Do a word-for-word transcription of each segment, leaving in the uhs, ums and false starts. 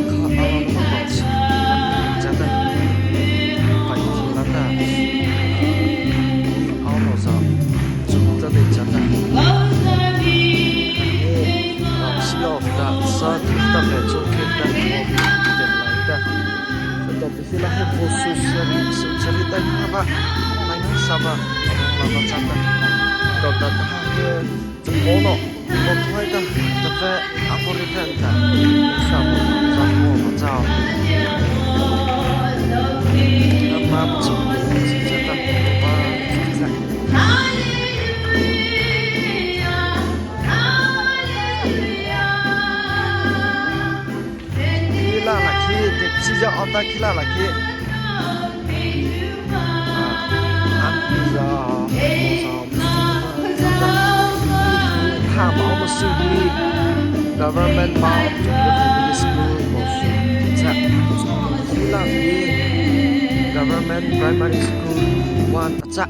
kha a la no ta chi, chata, pai thi la ta, a no sa, chu ta de chata, e, a chi of ta, sa thi ta pe chu khi ta, of ta, te lai ta. Sa ta pe si la he vo su sa ri, su sa ri ta ha ba, nai sa ba, la ba chata, to ta ta ha he, Cha pho no, pho thai ta, ta phe, a pho ri phen ta, sa pho, sa pho ma chao. Ta pa pa chu, si cha ta, pa, sa. Khi la la khi, te chi ja o ta khi la la khi. Government Mount School, Government Primary School, one, a châ.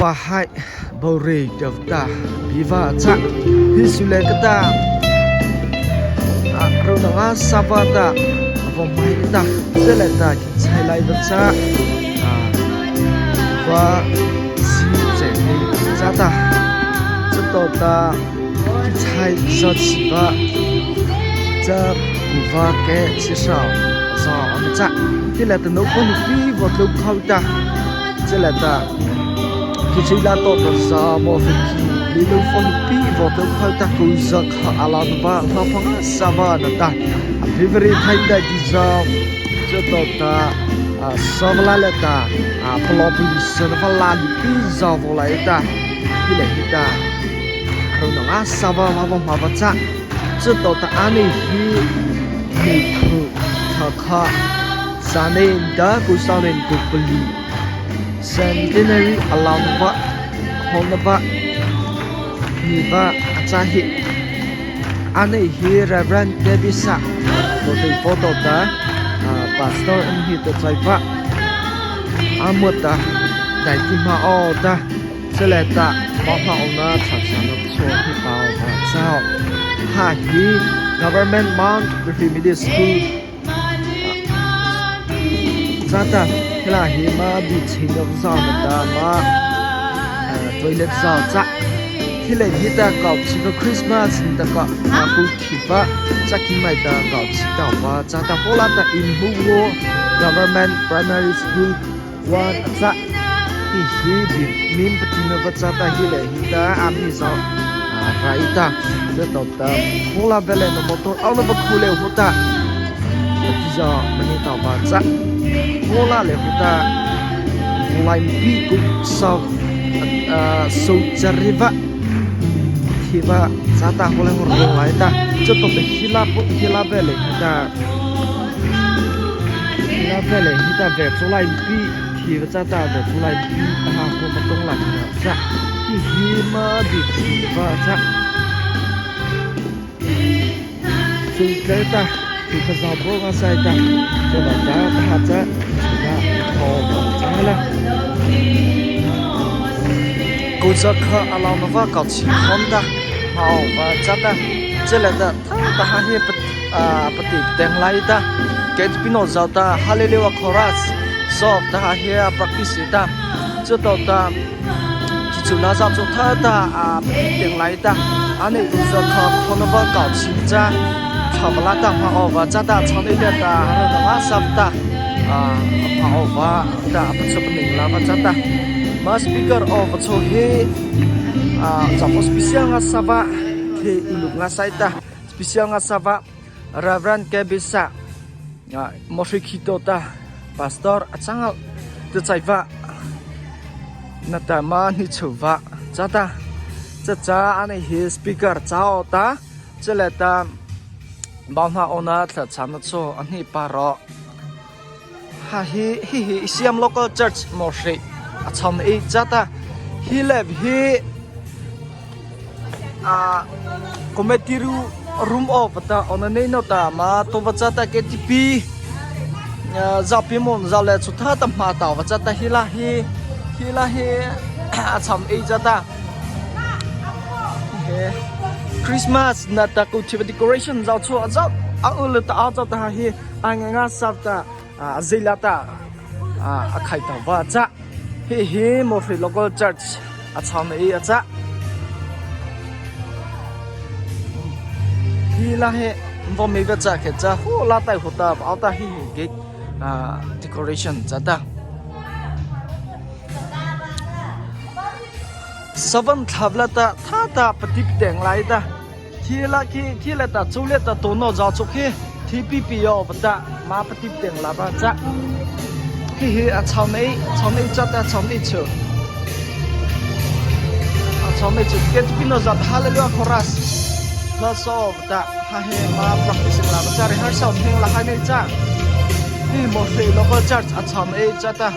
Pahai, Bauri, Dawta, Biva cha, Hisule kata, a, Rona nga Sava ta, a, Vomai ta, Sele ta, Kichai Lai ta cha, a, Va, Si, Che, Ni, cha ta, Chato ta, Kichai, Sa, Chiva, cha, Kuva, Ke, Chisao, Sa, Ama cha, Hile ta, no ko ni pi, vo tlo khau ta, Sele ta, Kichila to ta sa mo fe ki, li lo fo pi vo to pha ta ko za kha ala ba, la pha nga sa ba na ta. A February thai ta ki za, za to ta, a, sa ba la le ta, a, Palôh pali sona va la lipi zao vaw lai ta. Hi lei hi ta. Aro nâ ngâsâ va ma vaw hmâ va châ. Chatawhcha a nei hi May kha, thla kha, sâh nei nata kô sâh nei kô pali. Centenary alaona va, hawlna va, ni va a châ hi. A nei hi Reverend David Sa, ko tei photo ta, ah, Pastor an hi ta chai va. A mo ta, dai ti ma o ta, chalei ta, ma ma o na cha cha na cho hi pa o va cha o. Ha hi, Government Mount Middle School, Chata, hi la hi ma bi ching dawk zau na ta ma, eh, toilet zau cha. Hi lei hi ta kawchi va Christmas ni ta ka, a pu khi va, cha ki mai ta kawchi ta va, chata paw la ta in hu wo, Government Primary School one a cha. Hi hi bi min pati na va chata hi lei hi ta, a mi zau, a, rai ta. Chatawh ta, paw la vei lei na motor, au na va khu lei hu ta. Ti zau, mani ta va cha. Paw la lei hu ta. Lai bi ku sau, ah, sau chari va. Thi va, chata hu lei hu lai ta. Chatawh ta hi la pu, hi la vei lei hu ta. Hi la vei lei hu ta vei chu lai bi. Thi va chata vei chu lai bi. Ta ha hu ma tong la ta cha. Hi hi ma bi thi va cha. Chu tlai ta, chu ka za bo nga sai ta, ka ba ta, ka ha cha, ka ha cha la. Ko za kha alaona va kawchi hawlna ta, ma o va chata, chalei ta, ta, ta ha hi pat-, ah, pati teng lai ta, ke pino zau ta, Hallelujah chorus, so ta ha hi a practice ta, chatawh ta, Chu la za chu tha ta, a, teng lai ta. A nei tu za kha khona va kawchi cha. Tha va la ta ma o va chata chang nei ta, ha la ta ma sa ta. A, ma o va ta, a pa chu pa ning la va chata. Ma speaker o va chu hi, a, za va special nga sa va. Hi u lu nga sai ta. Special nga sa va. Reverend Kebisa, a, Mawhrei Khitawta, Pastor a chang a, ta chai va, nata ma ni chu va, chata, cha cha a nei hi speaker cha o ta, chalei ta, bau na o na thla cha na chu a ni pa ro. Ha hi, hi hi, Siam local church Mawhrei a chang ei chata. Hi lei hi, a, committee ru-, room o va ta, o na nei no ta, ma to va chata K T P, a, za pi mon za lei chu tha ta ma ta va chata hi la hi, hi la hi, a chang ei chata. He, Christmas na ta ko chi va decoration za chu a za, a u le ta a za ta hi, a nga nga sa ta. A, a zila ta, a, a khai ta va cha. Hi hi Mawhrei local church a chang ei a cha. Hi la hi, vo mi va cha ke cha, hu la tai hu ta, va ta hi hi gate, a, decoration cha ta. Seven thlav la ta, tha ta, pati teng lai ta. Thi la ki, thi la ta, chu le ta, to no za chu ki, thi pi pi yo va ta, ma pati teng la va cha. Hi hi, a chang ei, chang ei cha ta, chang ei chu. A chang ei chu, ke pi no za, Hallelujah chorus. La so va ta, ha he, ma practice la va cha, rehearsal thing la ha nei cha. Hi Mawhrei local church, a chang ei cha ta.